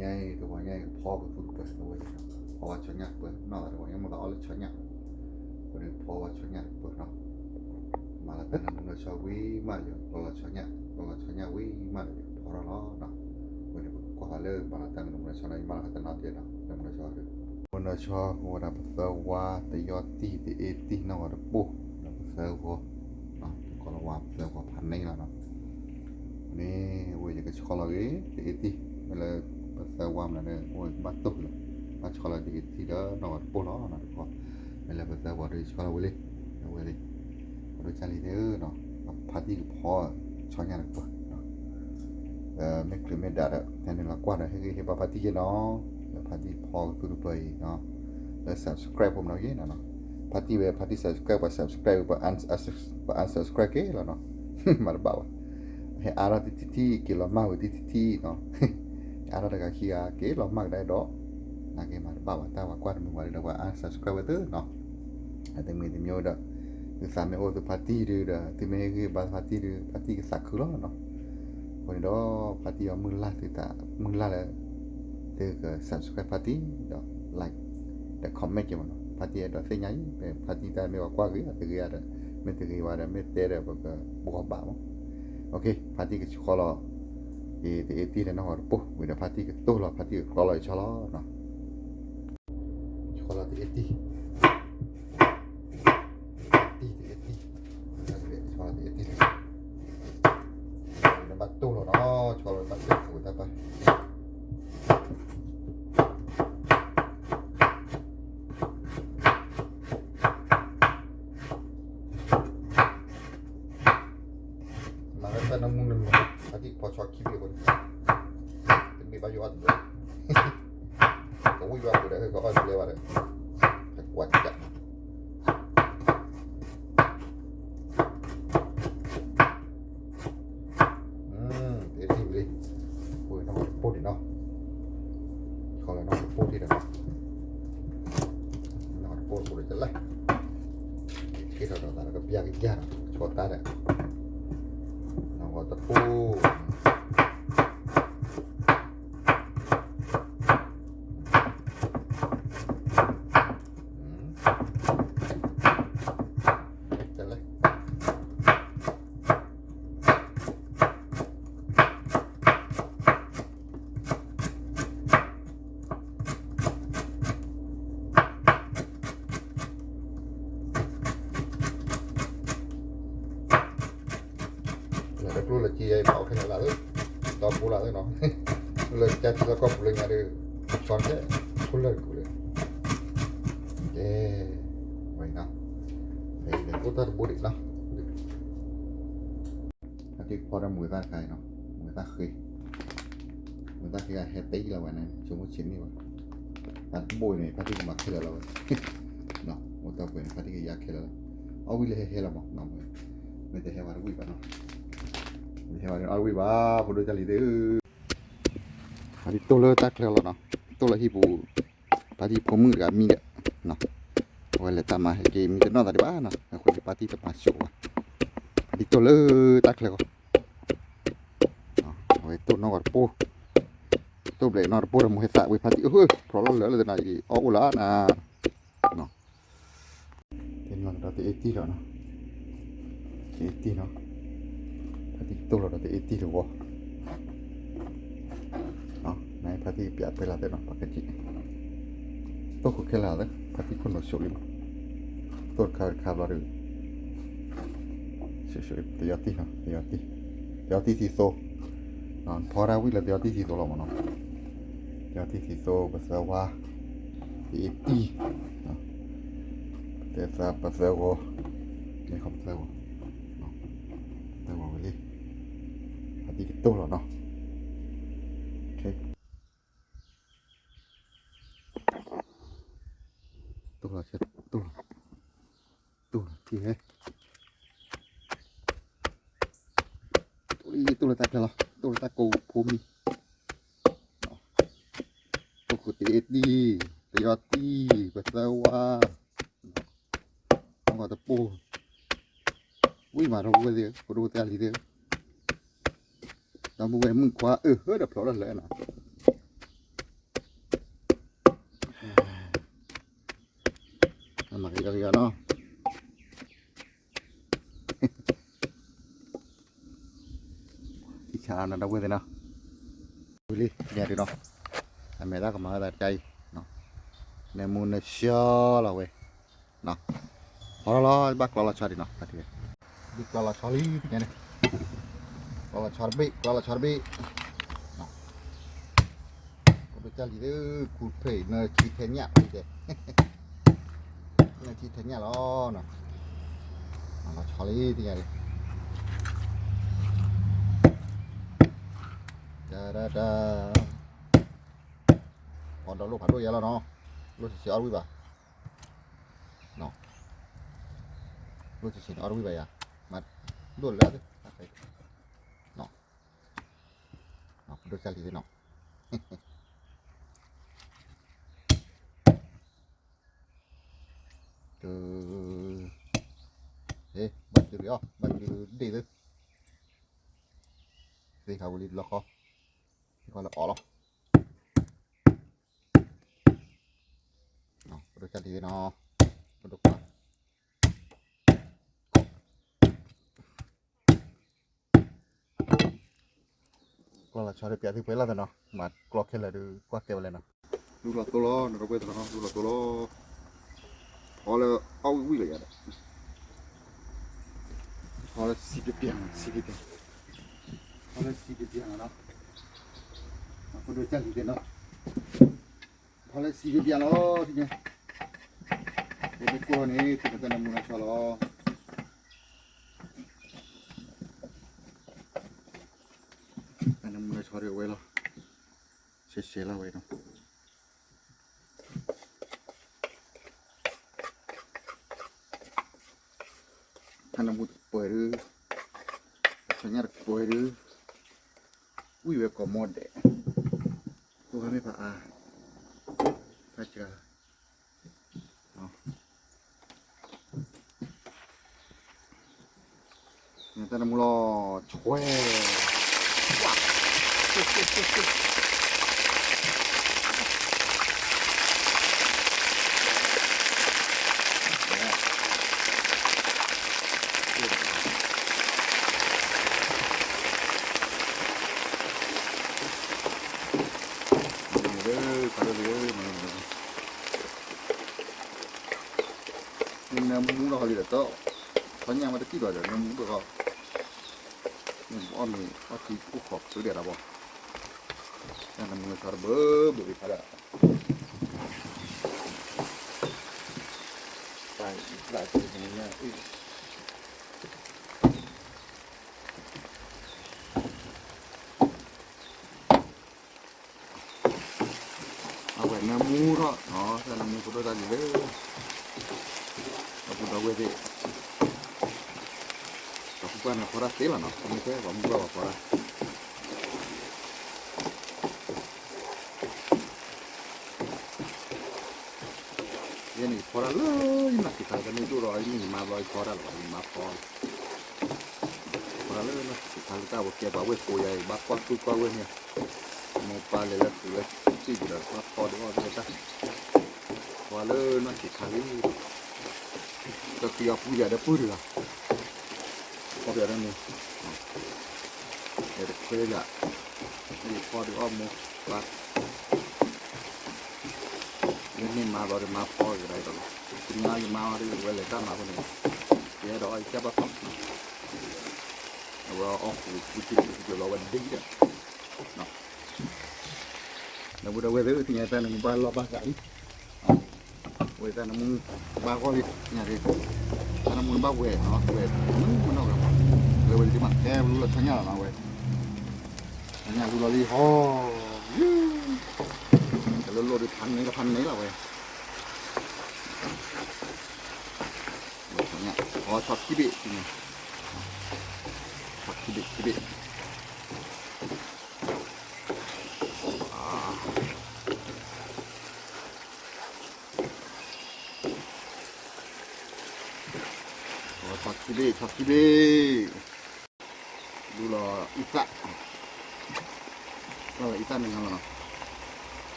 ညါအံၤ တဝီညါအံၤ ဖီကသူတပၢၢ် ဖီဝဲဆီညၣ်တပၢၢ် နီၢ်သးတဝီညါ မိၢ်သးအီၣ်လၢဆီညၣ်, အဃိန့ၣ် ဖီဝဲဆီညၣ်တပၢၢ်နီၤ, မၤလီၤတၢ်လၢမုၢ်နီၢ်ဆီဝံၤမးဒီး ကျီလီၤဆီညၣ် ကျီလီၤဆီညၣ်ဝံၤမးဒီး ဖီထီၣ်လီၤနီၤ, အဃိန့ၣ် ပကကွၢ်ဃီၤလၢ မၤလီၤတၢ်လၢမုၢ်နီၢ်ဆီနီၤ ယမၤလီၤဃီၤတနီၤတ့ၢ်နီၤ လၢမုၢ်နီၢ်ဆီဒီး မုၢ်နီၢ်ဆီ အိၣ်ဝဲဒၣ်ပသၢဝါ တယီတံၢ် တအ့တံၢ် နီၢ်ဂီၤတပိၢ် ဒီးပသၢဂီၤ, တကိးလၢဝါပသၢဂီၤဖးန့ၢ်လီၤနီၤ, န့ၣ် အဝဲယကဆှီလီၤဂ့ၤ တအ့တံၢ် မ့ၢ်လၢပသၢဝါမနုၤန့ၣ် အိၣ်ဘၣ်တိၢ်လီၤ, ဘၣ်ဆှီလီၤတအ့တံၢ်ဒီးနီၢ်ဂီၤတပိၢ်လီၤနီၤ, တခီ မ့ၢ်လၢပသၢဂီၤဒီးယဆှီလီၤဝံၤလံ, အဝဲလံ, ပဒိၣ်ကၢ်လံၤသ့ၣ်ဧၢနီၤ, ဖါတံၢ်ကဖီ ဆီညၣ်တပၢၢ် မ့ၢ်ချုးမ့ၢ်ဒၣ်ဒီး ဟဲနုာ်လီၤကွၢ်ဒီး ဟ့ၣ်ဂံၢ်ဟ့ၣ်ဘါဖါတံၢ်က့နီၤ, လၢဖါတံၢ်ဖီကသူတပၢၢ်အံၤနီၤ, လၢ subscribe ဖိမနီၤက့နီၤ, ဖါတံၢ်ဝဲ ဖါတံၢ် subscribe ပှၤ subscribe ပှၤ unsubscribe က့လီၤနီၤ, မၤတဘၣ်ဘၣ်, ဟဲအါထီၣ်တထံၣ်ထံၣ် က့ၤလီၤမၢ်ဝဲတထံၣ်ထံၣ်နီၤ, ဟဲအါထီၣ်တဂၤခံဂၤ က့ၤလီၤမၢ်ကဒါဒီး, နာ်က့မၤတဘၣ်ဘၣ် တၢ်ပှၤကွၢ်တမုာ်ဝဲဒီး ပှၤ unsubscribe ဝဲသ့နီၤ အတမံၤတမံၤဒီး သုသးမ့ၢ်အိၣ်သုဖါတံၢ်ဒုးဒီး သုမ့ၢ်ဟ့ၣ်ဂံၢ်ဘါဖါတံၢ်ဒုး ဖါတံၢ်ကသးခုလီၤနီၤ, အဃိန့ၣ်ဒီး ဖါတံၢ်အီၤမုၢ်လၢ်သုသး မုၢ်လၢ်လၢ သုက subscribe ဖါတံၢ်ဒီး like ဒီး comment က့မနီၤ, ဖါတံၢ်အဲၣ်ဒိးသ့ၣ်ညါအံၤ ဖဲဖါတံၢ်တၢ်မ့ၢ်ပှၤကွၢ်ဂ့ၤ အတဂ့ၤဧါဒီး မ့ၢ်တဂ့ၤဝဲဒီး မ့ၢ်တဲဒီးပကဘှီဘၣ်မး, ဖါတံၢ်ကဆှီလီၤ တအ့တံၢ်ဒီးနီၢ်ဂီၤတပိၢ် ဝံၤဒီးဖါတံၢ်ကတိၢ်လီၤ ဖါတံၢ်ကကျီလီၤယဆီလီၤနီၤ, ဆှီလီၤတအ့တံၢ်, တအ့တံၢ်, တအ့တံၢ်, ဆှီလီၤတအ့တံၢ်လီၤ, ဘၣ်တိၢ်လီၤနီၤ ဆှီလီၤဘၣ်တိၢ်ခိၣ်တၢ်ပၢ် မၤလၢတၢ်နၢမူနမံၤ ဖါတံၢ်ကဖီဆီခံဘ့ၣ်အဃိန့ၣ် တမ့ၢ်ဘၣ်ယိၣ်အီၣ်တဘျီ ကဝံၣ်ဘၣ်ပူၤဒီး ကအီၣ်တဘျီဘၣ်ဒီး ကကွၢ်ကၢ် တအ့တံၢ်ဝံၤလံ, ပှ့ၤနီၢ်ဂီၤတပိၢ်ဒံးနီၤ, ခီလၢနီၢ်ဂီၤတပိၢ်ဒံးဒီး, နီၢ်ဂီၤတပိၢ်တပိၢ်လၢတလၢ, ဆ့ထီၣ်ဒီးသးလၢကပျၢ်ကယၢ်နီၤ, ဆီတၢ်ဒီး, နီၢ်ဂီၤတပိၢ် လၢတကျိလၢကံယဲၢ်မၤအီၣ်ခဲလၢာ်လၢ်သ့, ဒီဖိလၢ်သ့နီၤ, လၢကစၢ်ထံလီၢ်ကီၢ်ပူၤလၢညါဒီး, ဆီတလဲၣ်, ဆိလၢာ်တကူးလၢ, ကဲ, ဝဲနီၤ, အိၣ်တၢ်တဘိဒံးနီၤ, ဖါတံၢ်ကဖီဒီးမုာ်သၣ်တခါအံၤနီၤ, မုာ်သၣ်ဃ့, မုာ်သၣ်ဃ့အဟဲတ့လီၤဝဲန့ၣ် ဆိကမိၣ်ဆံးန့ၢ်ဘၣ်, တၢ်တဘိအံၤန့ၣ် ဖါတံၢ်ကမၤခဲလၢာ်လီၤဝဲ, အိၣ်တၢ်ပှဲၤန့ၣ် ဖါတံၢ်ကယါခဲလၢာ်လီၤ, အီၣ်ဝံၣ်လၢဟဲဟဲလီၤမး, မ့ၢ်တဟဲဝဲတဝံၣ်ဘၣ်နီၤ, မ့ၢ်တဟဲဝဲတအီၣ်ဝံၣ်ဘၣ် ဖိဒိၣ်ကၢ်လံၤသ့ၣ်ဧၢ ဖါတံၢ်တိၢ်လၢတၢ်ချၢလီၤနီၤ, တိၢ်လၢဟံၣ်ပူၤ, ဖါတံၢ်ဖိမုၣ်တဂၤမံဒီး, အဝဲလဲၤတၢ်မၤဟဲက့ၤ မံတနီၣ်သးဒံးဘၣ်နီၤ, အဃိန့ၣ် ဖါတံၢ်တမၤဆိးဘၣ်, ဖါတံၢ်တိၢ်လၢတၢ်ချၢလီၤ, အဝဲတိၢ်နီၢ်ဂီၤတပိၢ်, တိၢ်ဘျဲးနီၢ်တပိၢ်ဒီးမိၢ်ဟဲသးဝံၤဖါတံၢ်, ဖျိးလီၤလၢာ်လၢတနၤအံၤ အီၣ်အိၣ်လၢနၤ တ့လီၤဒီးတအ့တံၢ်လီၤနီၤ, တအ့တံၢ်နီၤ, ဖါတံၢ်တိၢ်လီၤဒီးတအ့တံၢ်တဝီ, နဖါတံၢ်ကပျးတဲလီၤသ့နီၤ ပှၤကက့ၢ်, တိၢ်ခိၣ်ခဲလၢာ်သ့ ဖါတံၢ်ခိၣ်နီၤဆိးလံမး, တိၢ်တခါတခါဘျီဒီး, တယီတံၢ်နီၤ တယီတံၢ်, တယီတံၢ်သံသိ, ဖီဒၣ်ဝံၣ်လၢတယီတံၢ်သံသိလီၤမးနီၤ, တယီတံၢ်သံသိ ပသၢဝါ, တအ့တံၢ်, ပသၢဂီၤ, မ့ၢ်ခီပသၢဂီၤ, ပသၢဂီၤဝဲလံ, ဖါတံၢ်ကတိၢ်လီၤနီၤ, တိၢ်လီၤ, တိၢ်လီၤ, တိၢ်လီၤ, တိၢ်လီၤတၢ်ချၢလီၤ, တိၢ်လီၤတၢ်ကိးဖိမံၤ, တိၢ်ခိၣ်တအ့တံၢ်, တယီတံၢ်, ပသၢဝါ, နီၢ်ဂီၤတပိၢ်, ဝံၣ်မးဒီပုၢ်ဝဲၢ်သ့ၣ်ဧၢ, ဖိဒိၣ်ကၢ်လံၤသ့ၣ်ဧၢ, ဒီပုၢ်ဝဲၢ်မုၣ်ခွါအၢၣ်ဟၢဒီးဖျိးထီၣ်လၢနၤ, နီၤ, ဆါနီၤ ဒီပုၢ်ဝဲၢ်သ့ၣ်နီၤ, ဝံၤလံ ညါဒုးနီၤ, အမဲာ်သၣ်ကမၤဝဲသးတခါအံၤ, နမူနဆှီလီၤဝဲ, ဖီထီၣ်လီၤ ဘၣ်ကျီလီၤဆီဒံးနီၤ, ဘၣ်ကျီလီၤဆီလံ သ့ၣ်ညါန့ၣ်, ကျီလီၤဆီတဘ့ၣ် ကျီလီၤဆီတဘ့ၣ်, ကဒိၣ်ကၢ်လံၤသ့ၣ် ခူဖ့ၣ် နၢဆံထဲညၣ်လံတဲ, နၢဆံထဲညၣ်လီၤ, လီၤဆီလံ သ့ၣ်ညါန့ၣ်, တၢ်တၢ်တၢ်, အီၣ်ဒီးလိၣ်ဖးဒိၣ်ယါလီၤနီၤ, လိၣ်ဆံးဆံးအီၣ်တဝံၣ်ဘၣ်, လိၣ်ဆံးဆံးန့ၣ်အီၣ်တဝံၣ်ဘၣ်ယါ, မၤဒိၣ်လၢ, ဒိၣ်ကၢ်လံၤသ့ၣ်နီၤ, ဘၣ်ကၠိအီၤ ဘၣ်ကၠိဒ့ၣ်သ့, သ့ခါဝံၤလံလီၤခီ, သ့ခါလၢအီၣ်လီၤ, ပဒိၣ်ကၢ်လံၤသ့ၣ်နီၤ, ပဒိၣ်ကၢ် ကျီလီၤဆီဒီး ပျးသုပှဲၤလီၤသ့ၣ်နီၤ, မၤကျီခဲလၢာ်ဒီး ကွၢ်ကဲဝဲလဲၣ်နီၤ, ဒူလီၤသိလီၤ နဒီပုၢ်ဝဲၢ်သ့ၣ်နီၤ ဒူလီၤသိလီၤ, ဖီလၢအီၣ်ဝံၣ်ဝံၣ်လီၤယါဒီး, ဖီလၢစံကပျၢ် စံကပျၢ်, ဖီလၢစံကပျၢ်နီၤ, ပဒိၣ်ကၢ်လံၤသ့ၣ်နီၤ, ဖီလၢစံကပျၢ်လီၤ သ့ၣ်ညါ, ပဒိၣ်ကၢ်န့ၣ် သ့ၣ်နီၤ တၢ်နမူနဆီလီၤ တၢ်နမူနဆီဒ်ဝဲလီၤ, ဆဲးဆဲးလီၤဝဲနီၤ, တၢ်နမူတပှဲၤဒုး, အဆီညၣ်တပှဲၤဒုး, ဝံၣ်ဝဲကိးမီဒဲး, အိၣ်ဟါမ့ၢ်ဖးအါ, ဖးစှၤ တၢ်နမူလီၤ ဆွဲ, နမူထီၣ်လံဒီး တၢ် ဆီညၣ်မ့ၢ်တကံၢ်ဘၣ်ဒီး နမူဘၣ်ဃီ, အီၣ်မ့ၤအီၣ်ထံအိၣ်ခိးဖုဒဲးတၢ်ဘီ, တၢ်နမူနဆီတဘၢဘၢအံၤဖးဒၣ်, တၢ်အံၤဖျၢၣ်အံၤ အဝဲနၢမူထီၣ်နီၤ, တၢ်နၢမူဖိဒိၣ်တၢ်လံၤလၢ ဒီပုၢ်ဒီဝဲၢ်သ့ၣ်, ဒီပုၢ်ဒီဝဲၢ်သ့ၣ်, ပှၤမုၢ်ကွၢ်ပှၤဖီတၢ်, ယဲန့ၣ် ယဖီတၢ်လၢ ယနီၢ်ဆံးခါလံ တၢ်မ့ၢ်ဒိၣ်ဒီး ယမ့ၢ်ယမါဘျီ ယဖီတၢ်လၢၤဘၣ် ယမါဖီလံ, ဖီတၢ်လၢနီၢ်ဆံးခါလံ တၢ်ဝဲကဲပှၤဝဲၢ်ကိးယၤအံၤ ဘၣ်ကွၢ်သူၣ်ကွၢ်ဝဲၢ်န့ၣ်, မိၢ်ပၢ်လဲၤလၢပူၤလၢသံၣ်ပူၤဒီး ဘၣ်ဖီဒီးအီၣ်ဒီးတၢ်, ဖီလၢနီၢ်ဆံးခါလံ, ဒီးသံအီၤပူၤယၤဒီးပုၢ်တဂၤ, ဖီပယၤဒီးန့ၣ်, လဲၤတခွဲယၤ, ယဖီဒီးအီၣ်မိၢ်ပၢ် ယန့ၢ်မါဘျီဒီးမါဖီကဒါအံၤဒီး, တနံၤအံၤယမါအီၤဒီး ဝဲလဲၤတၢ်မၤဖိန့ၣ်, ယအဲၣ်ဒိးအီၣ်ယကၢ်ဘၣ်ဖီ, အဝဲအီၣ်ဃုာ်ပူၤထံပူၤထံလီၤဝဲဒ်ဒီး, ဒီပုၢ်ဒီဝဲၢ်သ့ၣ် သ့ၣ်ညါတၢ်နမူဘၣ်လီၢ်ဘၣ်စးလံ, ဝဲတၢ်နမူဘၣ်ဂီၢ်လံ သ့ၣ်ညါဒ်, တၢ်နမူနဘၣ်ဝဲနီၤ ဝဲ, မနီၢ်ဂၤ, ဝဲဝဲဒ်မးကဲဘလူးလီၤဆီညၣ်လီၤနီၤဝဲ ဆီညၣ်လူလီၤလံဟီ, တလိၣ်လိၣ်ဒီးဖးန့ၢ်လီၤဖးန့ၢ်လီၤဝဲ, ဆီညၣ်, အီ ဆီခံဘ့ၣ်, ဆီခံဘ့ၣ်, ခံဘ့ၣ်, အီ ဆီခံဘ့ၣ်, ဆီခံဘ့ၣ်. ဒူလီၤအံသၣ်, လီၤအံသၣ်န့ၣ်လီၤနီၤ,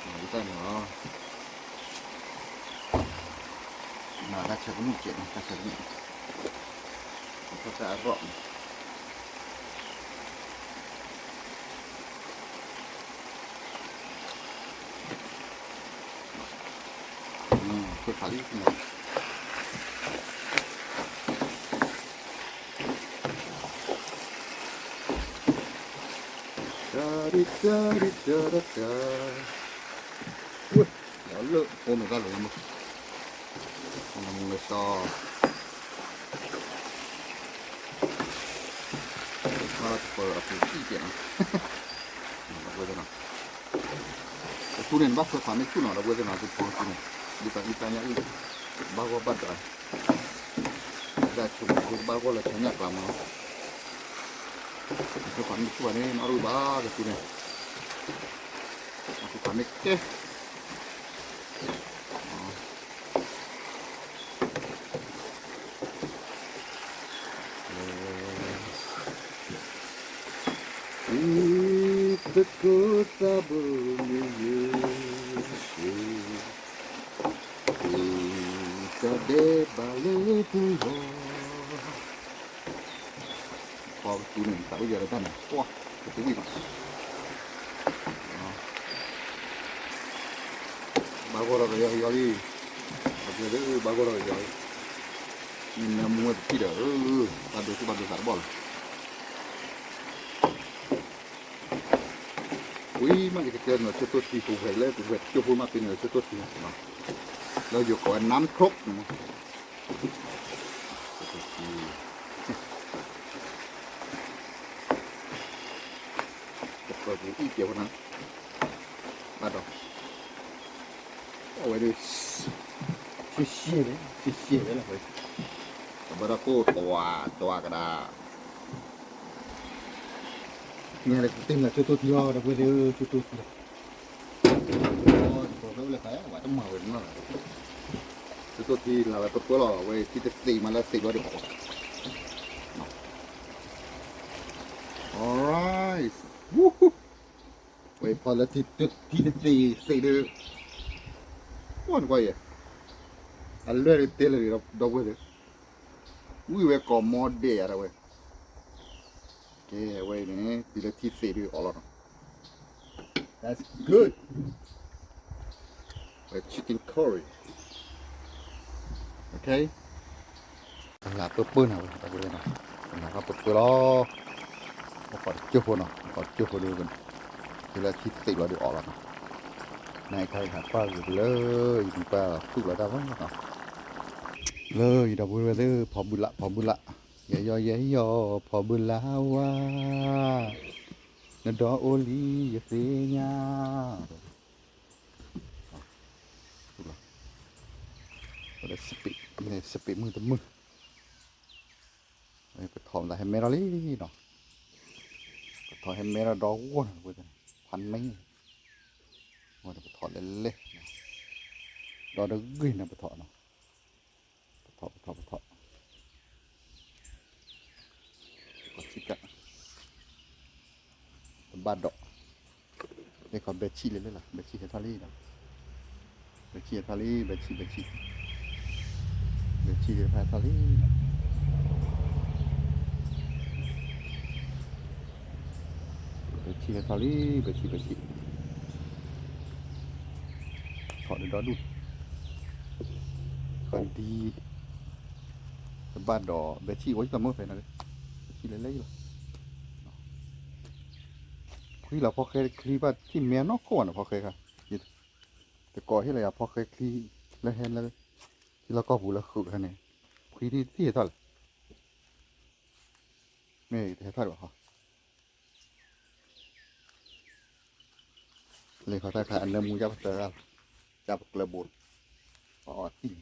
အံသၣ်န့ၣ်လီၤ, ဆၢကမူၣ်ကဲးနီၤ တၢ်ဆၢကမူၣ်, တၢ်အရီၣ်နီၤ, ဆၢဖးလံနီၤ, တၢ်ဒံတၢ်ဒံတၢ်တၢ်တၢ်, ဝဲ လၢအိၣ်မ့ၢ်တၢ်လီၤညါမး, မ့ၢ်စီ မၤလီၤတပၢၤအပူၤအံၣ်ကဲးနီၤ, ဒီပုၢ်ဝဲၢ်သ့ၣ်နီၤ, ကသူန့ၣ် နဘၣ်ဆွဲခွါမ့ၢ်ဆူၣ်နီၤ ဒီပုၢ်ဝဲၢ်သ့ၣ်နီၤ, ကသူန့ၣ် ဒ်သိးအံၣ်တၢ်ညၣ်အုၣ် ဘၣ်ဂီၢ်ဘၣ်ဒွး ဒၣ်ဆိကမိၣ်ကဘၣ်ဂီၢ်လၢဆၢညၣ်ကျါမးနီၤ, နဆွဲခွါမ့ၢ်ဆူၣ်ဘၣ်န့ၣ် နအီၣ်တဝံၣ်ဘၣ်ကသူန့ၣ်, နဆွဲခွါမ့ၢ်ကဲ တကိးသးဘိမ့ၢ်ယ့ၣ်ၡူး, တၢ်ဒဲးဘးလၢပဂီၢ်, ခီကသူန့ၣ် သးအိၣ်ယၤလၢတၢ်န့ၣ် ပှၤ ကတဝံၣ်ဘၣ် ဘၣ်ဂီၢ်ထီၣ်ကယီကယီလံ, အကျဲဒၣ် ဘၣ်ဂီၢ်ထီၣ်ကယီလံ, နမူဝဲပထံၣ်ဒီး ဘၣ်ဒိသူၣ်ဘၣ်ဒိသးတဘီၣ်လီၤ, ဝံၤမးယကတဲနၤ ကၠိတိၢ်ထံ ပဝဲလၢပဝဲကၠိဖိမးပ့ၤန့ၣ် ကၠိတိၢ်ထံ, လၢယိၤကိးဝဲ น้ำครก န့ၣ်မး ကၠိတိၢ်ထံ ကပၢၤပူၤအံၣ်ကဲးဖိနၤ, ဘၣ်ဒီး အဝဲဒၣ် ရှဲရှဲန့ၣ် ရှဲရှဲဝဲလီၤဝဲ, ကဘၣ်ဒီးကိၢ်တွၤတွၤကဒါ, ညါလၢကတ့ၢ်နၤကၠိတိၢ်ထံလီၤ ဒီပုၢ်ဝဲၢ်သ့ၣ်ဧၢ ကၠိတိၢ်ထံလီၤ, ကၠိတိၢ်ထံလီၤဝဲပပၢလီၤ ဝဲထံတသ့ၣ်မးလၢသ့ၣ်ဘျီဒံး alright, ဝဲဖီလၢထံတသ့ၣ်သ့ၣ်ဒီး ကွၢ်နကွၢ်ယဲ, အလွဲၢ်ဒ်တဲလၢာ်ဒီပုၢ်ဝဲၢ်သ့ၣ်, ဝံၣ်ဝဲကိးမီဒဲးယၤဒၣ်ဝဲ, ကဲဝဲအံၤန့ၣ် တုၤလၢထံသ့ၣ်ဒုးအီၣ်လီၤနီၤ, that's good, ဝဲ chicken curry, okay, ကလၤပၢပၢနၤဝဲ ဒီပုၢ်ဝဲၢ်နီၤ, ကလၤကပၢပၢလီၤ, ပကိးတကၠိၢ်ဖိနီၤ ပကိးတကၠိၢ်ဖိဒုး, တုၤလၢထံသ့ၣ်လီၤဒုးအီၣ်လီၤနီၤ, နခါအံၤဟးကွၢ်ဂ့ၤလၢ ယမ့ၢ်ပှၤသူၣ်လီၤတၢ်ဘၣ်နီၤ, လၢယဒီပုၢ်ဝဲၢ်သ့ၣ် ဖီဘုလး ဖီဘုလး, ယဲယီၤယဲယီၤ ဖီဘုလးဝါ, နဒီအိၣ်လံယသ့ၣ်ညါ လီၤ, စပံးမုၢ်တမုၢ်, ပထီၣ်မတၤဟဲမဲထီၣ်လံနီၤ, ပထီၣ်ဟဲမဲထီၣ်ဒီဂီၢ်နီၤ, ဖးမဲ, ပထီၣ်လဲၤလဲၤ, ဒီတဂ့ၢ်န့ၣ်ပထီၣ်နီၤ, ပထီၣ် ပထီၣ် ပထီၣ် ပထီၣ် က တဘၣ်ဒီး, မ့ၢ်ခီဘဲဆံၣ်လဲၤလဲၤလီၤ, ဘဲဆံၣ်ဟဲထီၣ်လံ, ဘဲဆံၣ်ဟဲထီၣ်လံ, ဘဲဆံၣ်, ဘဲဆံၣ်ဟဲထီၣ်လံ, ဘဲဆံၣ်ဟဲထီၣ်လံ, ဘဲဆံၣ် ဘဲဆံၣ် ထီၣ်ဒီးဒီဒူၣ်, ဃီဒံ, တဘၣ်ဒီး ဘဲဆံၣ်အိၣ်ယတၢ်မုၢ်ဖဲန့ၣ်, ဘဲဆံၣ်လဲၤလဲၤလီၤ, ဖှံလီၤဖီဃဲချံဘၣ်ထံၣ်မဲနီၢ်ခိၣ်ဘၣ်န့ၣ် ဖီဃဲခါ, တကိးဟ့ၣ်လီၤယၤဖီဃဲချံ, လၢဟဲလၢ, ထံလီၢ်ကီၢ်ပူၤလၢဃုာ်ခါန့ၣ်, ဖှံထံၣ်ဟဲထီၣ်လဲၣ်, မ့ၢ်တဟဲထီၣ်ဒံးဘၣ်ဃီ လၢခီတၢ်ခါအနၢမူယါပသၢဂၤလီၤ, ယါပကျၢၤဘိ, အီၣ်အီၣ်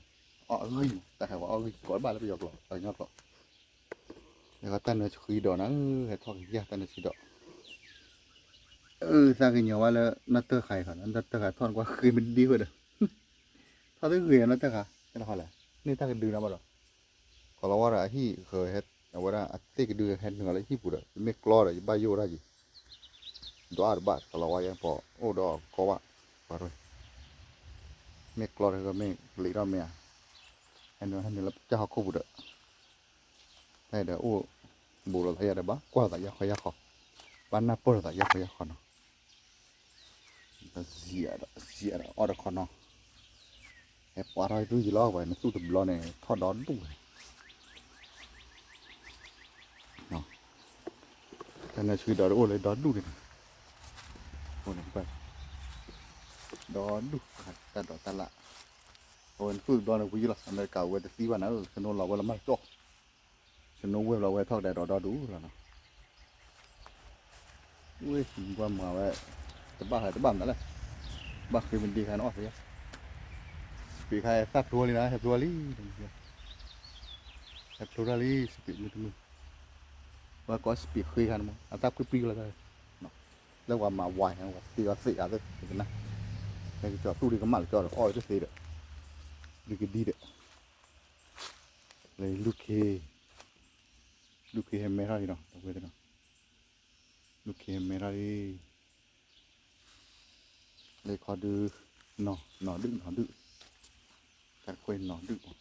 သံၣ်, အီၣ်အဂံၢ်, တၢ်ဟဲဝဲအီၣ်ဂံၢ် ကိးတဘၣ်လၢပယီၤကျိာ် ပှၤကညီကျိာ်, လၢခီတၢ်နၢဆှံဒီးနၤဧၢ, ဟဲထီၣ်ကယၢ်တၢ်နၢဆှံဒီး, အၢ သးကညီၤဝဲလၢနီၢ်တၢၢ်ခါအံၤခီ နီၢ်တၢၢ်ခါထီၣ်နကွၢ်ဃ့မ့ၢ်ဒ့ဝဲဒီး, ထီၣ်သဂ့ၤနီၢ်တၢၢ်ခါ, ဟဲလီၤဃီလဲၣ်, န့ၢ်တၢ်ကဒုနၤဘၣ်ဒီး, ကီၤလီၤဝါဒီးအဟံၣ်ဃၢၤ, အဝဲဒၣ်အသ့ၣ်ကဒုဟဲနုာ်လီၤလၢဟံၣ်ပူၤဒီး မ့ၢ်ကျီဒီး ယဘၣ်ယိၣ်ဒၣ်ယံၤ, ဒွးတဘၣ် ကီၤလီၤဝါယဲပီၤအိၣ်ဒီးကီဘၣ်, ပှၤရဲ, မ့ၢ်ကျီဒီးမ့ၢ်လံာ်ထီၣ်မ့ၢ်ဧါ, ဟဲနုာ်လၢကၢ်ဟီၣ်ခိၣ်ပူၤဒီး တၢ်ဒီးအိၣ်ဘူးလိာ်သးယၤဒီး ဘၣ်ကွၢ်လိာ်သးယၤဃီယၤဃီ, ဘၣ်နၢ်ပၢၢ်လိာ်သးယၤဃီယၤဃီနီၤ. ဒီးစံးဒီး စံးဒီးအီၣ်တခီနီၤ, ဟဲပှၤထီၣ်တူၢ်ယံၤလီၤ ပှၤနသူၣ်တဘျီန့ၣ် ထီၣ်ဒီဒူၣ်ဝဲ တၢ်နၢဆှံဒီးတအိၣ်လၢဒီဒူၣ်န့ၣ်, ဒီဒူၣ်, တၢ်ဒိးတၢ်လၣ်, အဝဲနသူၣ်တဘျီန့ၣ် ဝံၤလီၤ အမဲရကၤဝဲတသံဘၣ်နၤ, သနိလီၤဝဲလၢမၤကၠီၣ်, သနိဝဲဘျီဝဲထီၣ်ကဒီးဒီဒူၣ်လီၤနီၤ. ဝ့ၢ် ကွၢ်မၤဝဲ တဘၣ်ဟဲတဘၣ်မနုၤလဲၣ်, ဘၣ်ဃ့မ့ၢ်ဒ့ခါန့ၣ်အီၣ်သ့, စပံးခါသၣ်ဖျိလံနီၤ, ဟဲဖျိလံ, ဟဲဖျိထီၣ်လံ စပံးမုၢ်တမုၢ်, ပှၤကိးစပံးဃ့ခါန့ၣ်မး အသၣ်ပှံၢ်ပှံၢ်လီၤ, လၢပှၤမၤဝါ ပှၤသ့အီၣ်သ့အါသ့ကနၣ်, ဟဲကကၠီၤသူၣ်ဒံးကမၣ်လၢကၠီၤဒီးအီၣ်ဝဲတသ့ဒီး, ဒ်ကဒံဒီး လၢလူၢ်ခ့, လူၢ်ခ့ဟဲမဲထီၣ်လံနီၤ တဝဲသ့ၣ်နီၤ, လူၢ်ခ့ဟဲမဲထီၣ်လံ, လၢခီဒု, နီၢ်ဒုၣ်နီၢ်ဒုၣ်, တၢ်တခွဲနီၢ်ဒုၣ်,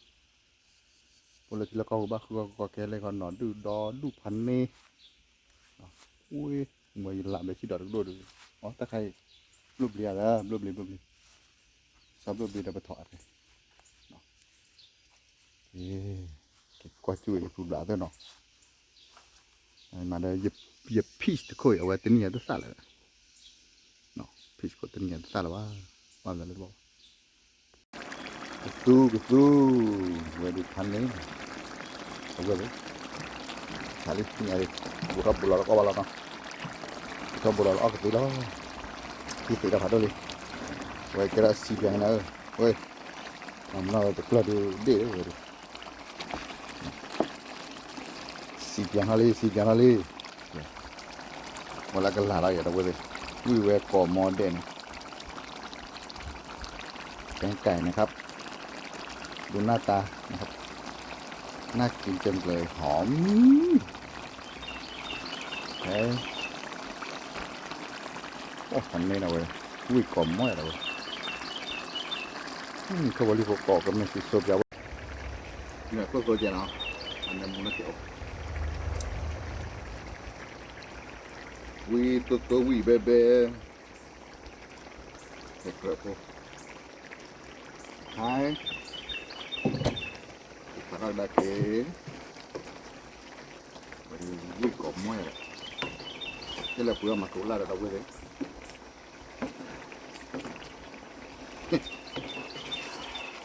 အိၣ်လၢထံလၢကီၢ်ပူၤဘၣ်ဃုကီၢ်ကီၢ်ခဲလၢခီနီၢ်ဒုၣ်ဒီဒူၣ်ဖးန့ၢ်, ဝ့ၢ်, မ့ၢ်ယလၢဘဲဆံဒီးတကဒိၣ်ဒုး, အတၢ်ခါအံၤ, ဘျိၣ်ဘျ့ဧါလၢ ဘျိၣ်ဘျ့ ဘျိၣ်ဘျ့, စီဘျိၣ်ဘျ့ဒီးပထီၣ်အါဖဲ ကကွၢ်ကၠူၣ်အံၤဖုဘျးသ့ၣ်နီၤ, မၤဒီး ယ peach တခိၣ်အံၤ အဝဲတနံၣ်ညါတသၣ်လၢၤ, peach ခိၣ်တနံၣ်ညါတသၣ်လၢၤဘၣ်, ဘၣ်လၢတဘၣ်, ကသူကသူ, ဝဲဒုးဖးန့ၢ်, အဝဲလၢ, ခါလံ ဘူးထီၣ်ဘူးလီၤလၢကီၢ်ဘၣ်လီၤနီၤ, ဘူးထီၣ်ဘူးလီၤလၢအီၣ်ကသ့လီၤ, ဟံးသ့ဒီးဖးဒိၣ်လံ, ဝဲကဲထီၣ်စံးပၠးနၤဧၢ, ဝဲ မၤနီၢ်ဝဲတကျၢၢ်ဒုးဒ့ၣ်ဝဲဒၣ်, စံးပၠးနီၣ်လံ စံးပၠးနီၣ်လံ, ဝဲလၢကလၤလီၤယၤတဝဲသ့ၣ်, ဝံၣ်ဝဲကိးမီဒဲးန့ၣ်, แกงไก่นะครับ ดูหน้าตานะครับ น่ากินจังเลย หอม ဟဲ, အန့ၣ်နဝဲ, ဝံၣ်ကိးမီဒဲးဝဲ, ထီၣ်ဝဲလံဖိကိးကမ့ၢ်စံးစိပၠးဝဲ, မ့ၢ်သိၣ်သိၣ်ကဲနီၤ, အန့ၣ်မူနကဲး, ဝံၣ်သိၣ်သိၣ်ဝံၣ်ဘဲဘဲ, ဟဲကြၢးဖိ, ဟဲ, ဖးထီၣ်ကဒါက့ၤ, ဝံၣ်ကိးမီဒဲး, ဟဲလၢပှ့ၤအီၣ်မၤကိးလၢ်ဒီးတဝဲသ့ၣ်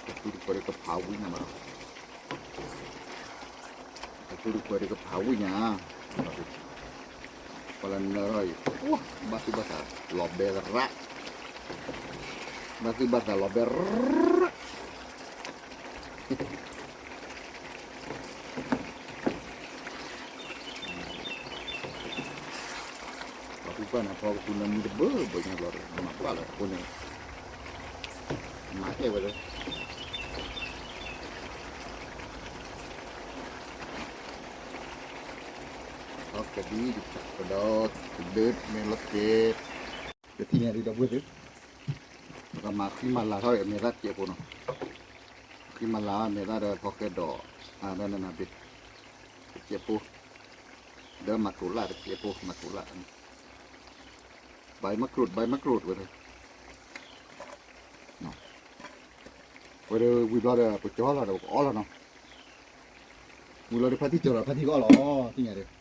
တသူတခွဲးဒီးကဖးဝံၣ်ညါမး, တသူတခွဲးဒီးကဖးဝံၣ်ညါ, ပှၤလၢနၢထီၣ်အံၤ, ဘၣ်သူၣ်ဘၣ်သးလီၤဘဲရၣ်, ဘၣ်သူၣ်ဘၣ်သးလီၤဘဲရၣ် ပှၤကူပၢ်န့ၣ် ဖီကသူနၢမူတဘၢဘၢညါဘျီဒီး မၤဘၣ်လၢအဃိန့ၣ် မၤအဲၣ်ဝဲလၢ ဟီၣ်ကဒံ ကဒီး ကဒၢမ့ၢ်လီၤက့ၤ ကထံၣ်ညါဒ်ဒီပုၢ်ဝဲၢ်သ့ၣ် ပကမၤဃံမၤလၤထီၣ်အမဲာ်သၣ်တစဲးဖိနီၤ, ဃံမၤလၤအမဲာ်သၣ်ဒီးဖီဃဲဒီး အါ ဒီးနနၤဘ့ၣ် တစဲးဖိ ဒီးမၤကိးလၢ်တစဲးဖိ မၤကိးလၢ် ဘၣ်မၤကြိး ဘၣ်မၤကြိးဝဲဒၣ် ဝဲဒၣ်ဝံၤဘျီဒီး ပကၠီလီၤဒီး ပကအီၣ်လီၤနီၤ, ဝံၤလီၤဒီးဖါတံၢ်ကၠီလီၤ ဖါတံၢ်ကအီၣ်လီၤ သ့ၣ်ညါဒီး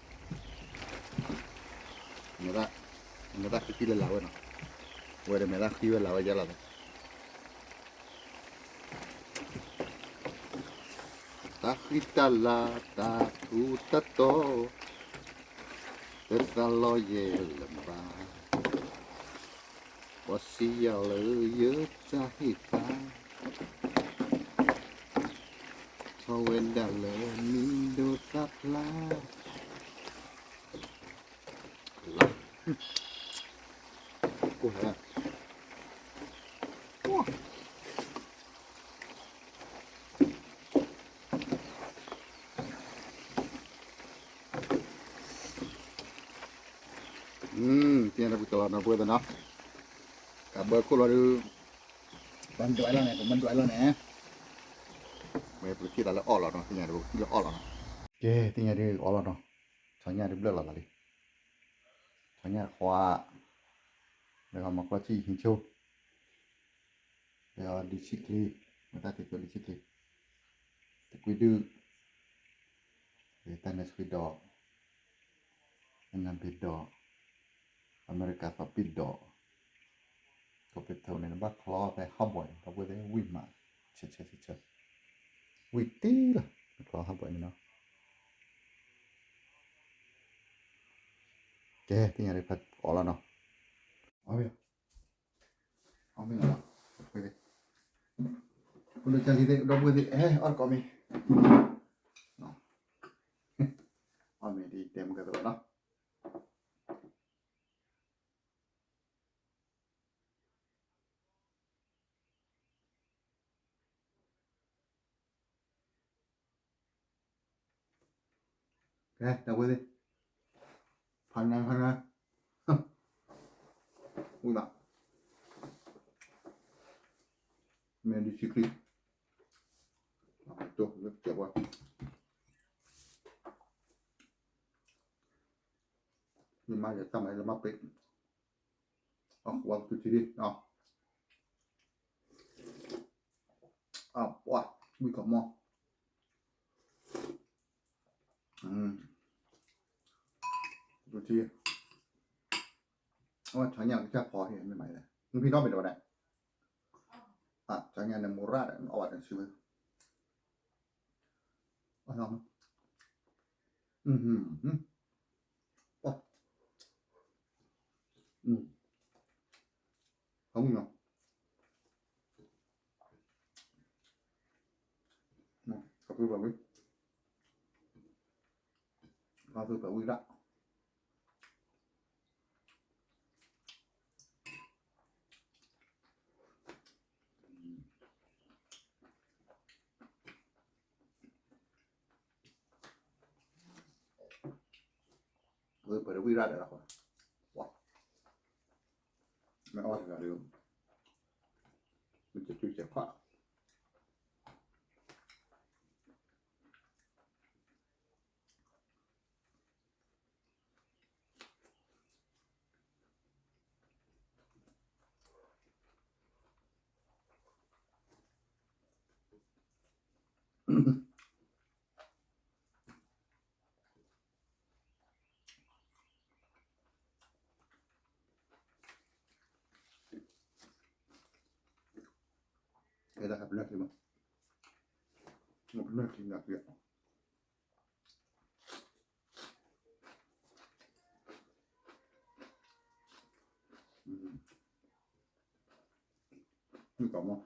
မဲာ်သၣ် မဲာ်သၣ်ဃံဃံလၢလၢ်ဝဲနီၤ, ဝဲဒီးမဲာ်သၣ်ဃံဝဲလၢ်ဝဲယဲလီၤ တၢ်ဃံတၢ်လၤ တၢ်ထူးတၢ်တီၤ တသးလီၤယဲလၢၤဘၣ်, ပှၤစံးယၤလၢယတၢ်ဟ့ၣ်သါ, ထီၣ်ဝဲဒၣ်လၢမံၤဒိၣ်သၣ်ဖျါ လၢ ကိၢ်ဟဲ သ့ၣ်ညါတပူၤကလီၤနီၤ ပဝဲသ့ၣ်နီၤ, ကဘၢခိၣ်လီၤဒုး ပမဒွးလီၤန့ၣ် ပမဒွးလီၤန့ၣ်, ပ ပကထံၣ်သးလၢအီၣ်လီၤနီၤ, သ့ၣ်ညါဒီး ပကထံၣ်လၢအီၣ်လီၤနီၤ. ကဲ သ့ၣ်ညါဒုးအီၣ်လီၤနီၤ, ဆီညၣ်ဒုးဘျၢၣ်လီၤသးလံ, ဆီညၣ်တခွါ, ဒီးမၤကွၢ်ထံၣ်ဟံးဆိ ဒီးဒုးဆံချ့, မ့ၢ်တၢ်သ့ဆိဒုးဆံချ့, တကွံဒုး, တၢ်နၢဆှံဒီး, အနၢဘ့ဒီး, အမဲရကၤသီပံၣ်ဒီး, ကပထီန့ၣ် နဘၣ်ချီဖဲဟးဘီန့ၣ် ဒီပုၢ်ဝဲၢ်သ့ၣ် ဝံၣ်မး, ဆၢဆၢဆၢဆၢ, ဝံၣ်တ့ၢ်လီၤ နချီဟးဘီန့ၣ်နီၤ. ကဲ သ့ၣ်ညါဒုးဖးအီၣ်လီၤနီၤ, အီၣ်မ့ၢ် အီၣ်မ့ၢ်လီၤ, ဖိဒိၣ်ကၢ်လံၤသ့ၣ် ဒီပုၢ်ဝဲၢ်သ့ၣ် ဟဲအီၣ်တကိးမ့ၢ်, အီၣ်မ့ၢ်ဒ်တဲမုၢ်ကဲသိးလီၤနီၤ. ကဲ ဒီပုၢ်ဝဲၢ်သ့ၣ်, ဖးနါဖးနါ, ဝံၣ်ဘၣ်, မ့ၢ်ဒုးဆံချ့, တိၢ်လၢကဲးပှၤ, ယမါယတၢ်မၤလၢမၤပ့ၤ, အဝဲကတုၤထံဒ်, အပှၤ, ဝံၣ်ကမီၤ, ကတုၤထံ, အဝဲဆီညၣ်ကစၢ်ဖီဟ့ၣ်မ့ၢ်မးလဲၣ်, နဖံထီၣ်မ့ၢ်တဝဲဒၣ်, ဆီညၣ်န့ၣ် မိၢ်ရၣ်ဒီး နအီၣ်ဘၣ်တဆံဝဲ, ဟါမုၢ်နီၤ, ခီဖျိပှၤဝံၣ်, ခီဖျိပှၤဝံၣ်ဒၣ် ဝံၣ်ပှဲၤဒီးဝံၣ်ရၣ်ဒီးလီၤ, မ့ၢ်အီၣ်တဂၤဒီး, မ့ၢ်တတုၤစဲးခွါ ကဲဒၣ်ပနၢ်ချံမး, ပနၢ်ချံနၢ်ချံ, မ့ၢ်ကီးမး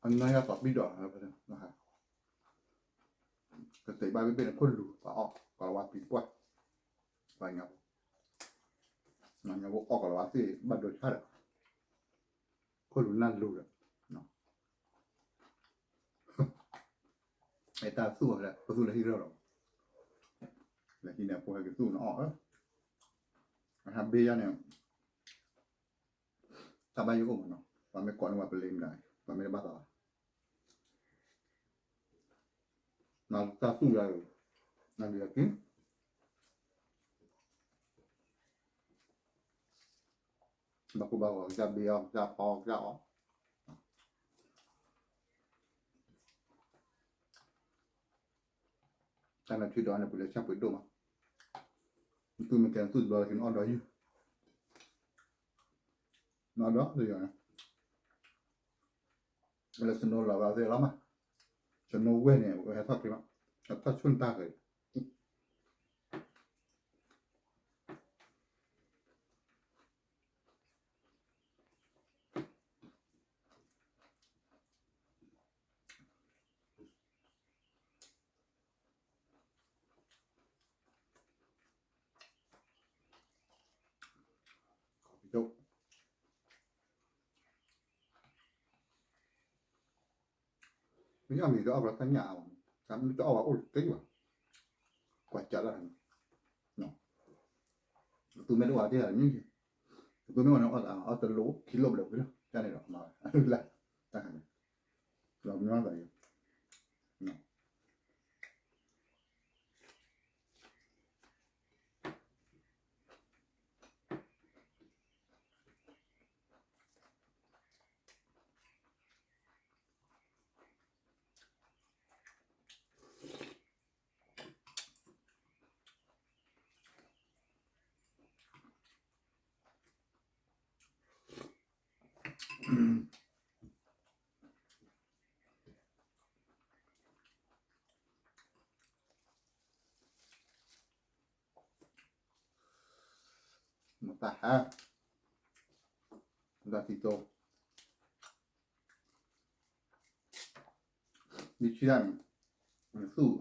အမဲရကၤသီပံၣ်ဒီး, အနီၢ်ယၢ်သီပံၣ်ဒီး, ကသ့ဘၣ်ဘ့ၣ်ဘ့ၣ်န့ၣ် ခိၣ်လူၤ ပှၤအီၣ်ကီၤလၤဝါပံၤပှၢ်, ပှၤညါ, ပှၤညါဖိအီၣ်ကီၤလၤဝါသ့ၣ်ဘၣ်ဒိဆၣ်ဒီး, ခိၣ်လူၤနၢ်လူၤဒီး, အဲတၢ်သူၣ်အီၤလၢ ပသူၣ်လၢဟံၣ်ရၢၢ်လီၤ, လၢဟံၣ်န့ၣ်အဖိဟဲက့ၤသူၣ်နအီၣ်ဧၢ, အဟဲဘ့ၣ်ယါန့ၣ် တၢ်ဘၣ်ယိၣ်အိၣ်မးနီၤ, ပှၤမ့ၢ်ကိးန့ၢ်ပှၤပလ့မတၤ, ပှၤမ့ၢ်တဘၣ်သးဘၣ်, နတၢ်သူၣ်ယါ, နဒုးယၤက့ၤ, ဘၣ်ကိၢ်ဘၣ်ဂီၤကစၢ်ဘ့ၣ်အီၣ် ကစၢ်ဖီကစၢ်အီၣ် တၢ်နၢၤထံဒီးန့ၣ် ပှၤလဲၤဆၣ်ပှ့ၤဒိၣ်မး, နသူၣ်မ့ၢ်ကဲနသူၣ်တဘျီလၢကနအီၣ်ဒီးယုၢ်, နအီၣ်ဒီးယုၢ်, လၢ snow လီၤဘၣ်သ့ၣ်လီၤမး, snow ဝဲၢ်န့ၣ် ဝဲဟဲထီၣ်ချ့မး, ဟဲထီၣ်ဆိၣ်နတၢ်ဃဲၤ ခီဖျိ မ့ၢ်အီၣ်မ့ၤတအီၣ်ဘျီတၢ်ညၣ်အါမး, မ့ၢ်တအီၣ်ဘၣ်အိၣ်တ့ၢ်ဘၣ်, ကွၢ်ကးလၢ်န့ၣ်, ကသူမ့ၢ်တအိၣ်တ့ၢ်မ့ၢ်, ကသူမ့ၢ်အိၣ်န့ၣ်အီၣ်အီၣ်တလိၣ်ခံလိၣ်ဘျဲၣ်ဝံၤလီၤ ကန့ၣ်ဒီးမၤဝဲလၢ်, တၢ်ခါန့ၣ်, လီၤမညီသးယိ မတၤဟါ, မတၤတံတိ, ဒ်ဆံၣ်တၢ်န့ၣ်, နသူၣ်,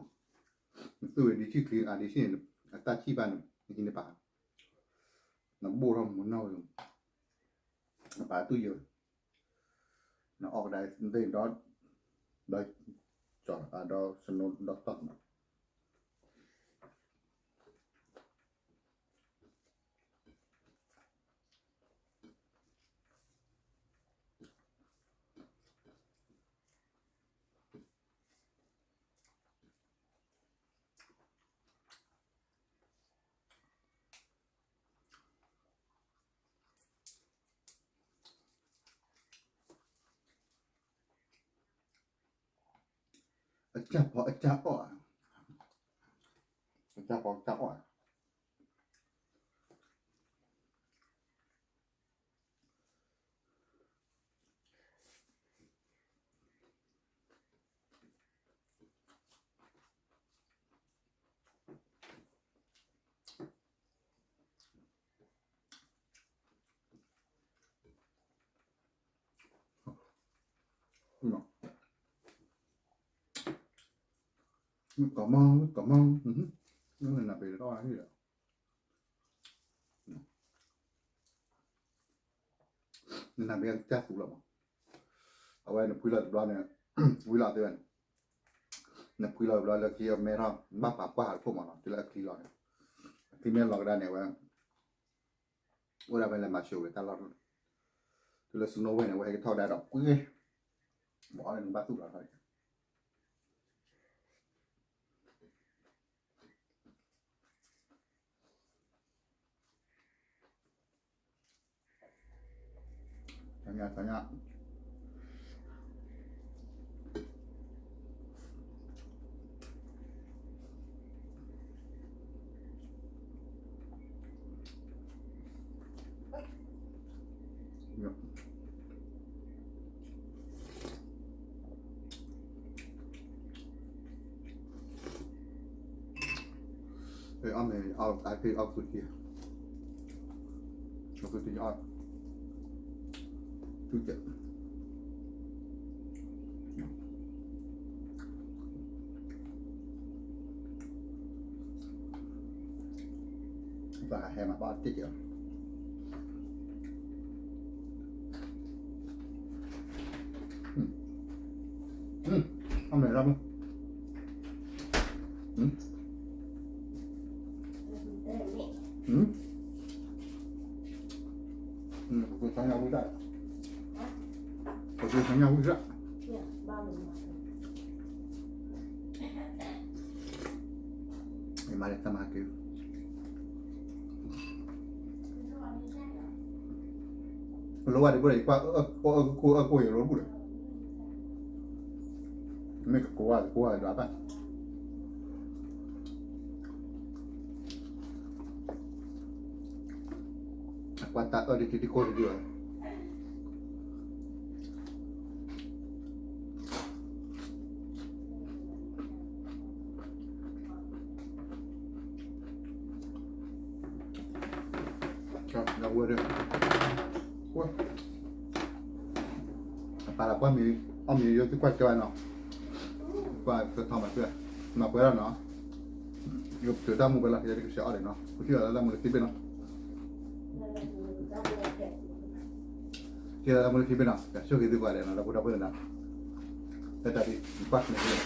နသူၣ်ဝဲဒ်ဆံၣ်ချံအဒ်ဆံၣ်န့ၣ်, အတၢ်ဆံၣ်ဘၣ်န့ၣ် နဟံးန့ၢ်ပာ်, နဘိၣ်ထီၣ်မူနီၢ်ဝဲ, နပာ်တူၢ်ယိာ်, နအီၣ်ကဒါသ့ၣ်ဒီး, ဒီး, ကၠီၤဒီးစနိဒီးတီၢ်နီၤ အကၢ်ဖီအကၢ်အီၣ်, အကၢ်ဖီအကၢ်အီၣ် မ့ၢ်ကီၢ်မီ, မ့ၢ်ကီၢ်မီ, နနၢ်ပၢၢ်တၢ်အီၣ်ဟံၣ်ဒီး နနၢ်ပၢၢ်ကစၢ်သူလီၤမး, အဝဲနဖှံလီၤတဘျီန့ၣ်, ဝံၤလီၤသ့ဝဲန့ၣ်, နဖှံလီၤတဘျီလၢခံအမဲထီၣ် ဘၣ်ပာ်ပှၢ်ဟးတခိၣ်မးနီၤ တုၤလၢအချံလီၤန့ၣ်, အချံမ့ၢ်လီၤကဒါန့ၣ်ဝဲ, အိၣ်ဒၣ်ဖဲလဲၣ်မၤဆိဝဲတၢ်လီၢ်, တုၤလၢ snow ဝဲန့ၣ် ဝဲဟဲကထီၣ်ကဒါဒီးကွံ, ဘၣ်အီၣ်လၢနဘၣ်သူၣ်လီၤထီၣ် ဆညါ ဆညါ, အီၣ်မ့ၤအီၣ်အါဖ့အီၣ်ကူတံၢ်, အီၣ်ကူတံၢ်အီၣ်, တူၢ်ကဲး, ပှၤဟဲမၤဘၣ်တ့ၢ်ကဲးလီၤ, အီၣ်မ့ၤရၣ်မုၣ် ပကဆါညါဝံၣ်ဒၣ်, ပကဆါညါဝံၣ်ဒၣ်, ယမၤလၢတၢ်မၤက့ၤ လိဝဲဒၣ်ဘၣ်ဒီး ယကွၢ်အၢကိၢ်အၢကိၢ်ယလိပူၤဒီး, မ့ၢ်ကကိးဝဲကိးဝဲဒၣ်ဘၣ်, အကွၢ်တၢ်အၢတထံတကိၢ်တဒုလီၤ. ဝဲဒၣ်, အပာ်လီၤကွၢ်မ့ၢ်, အီၣ်မ့ၢ်ယိသုကွၢ်ကၢနီၤ, ကွၢ်ကထီမၤပှဲၤ, မၤပှဲၤလီၤနီၤ, ယကစဲးအီၣ်ဒံးနီၤ, ကထံၣ်လီၤလၢမူလၢသံဘ့ၣ်နီၤ, ထံၣ်လီၤလၢမူလၢသံဘ့ၣ်နီၤ, ကဆိၣ်ဂ့ၤသုကိးဂၤဒဲးနီၤ ဒီပုၢ်ဒီဝဲၢ်နီၤ, တၢ်ဒ်ကွၢ်န့ၣ် တၢ်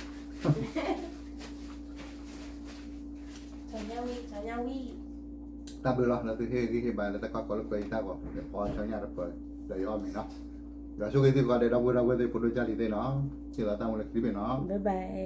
ဘျုးလီၤ လၢသုဟ့ၣ်ဂံၢ်ဟ့ၣ်ဘါလၢတၢ်ကီကီလၢပှဲၤအံၤတၢ်ဂီၤ ယဖီဆၢညါတပၢၢ် ဒီးယအီၣ်မ့ၤနီၤ, ဒီးဆိၣ်ဂ့ၤသုကိးဂၤဒဲး ဒီပုၢ်ဝဲၢ်ဒီပုၢ်ဝဲၢ်သ့ၣ် ဖိဒိၣ်ကၢ်လံၤသ့ၣ်နီၤ, ဟ့ၣ်လီၤတၢ်မူလၢခံတဘ့ၣ်နီၤ bye bye.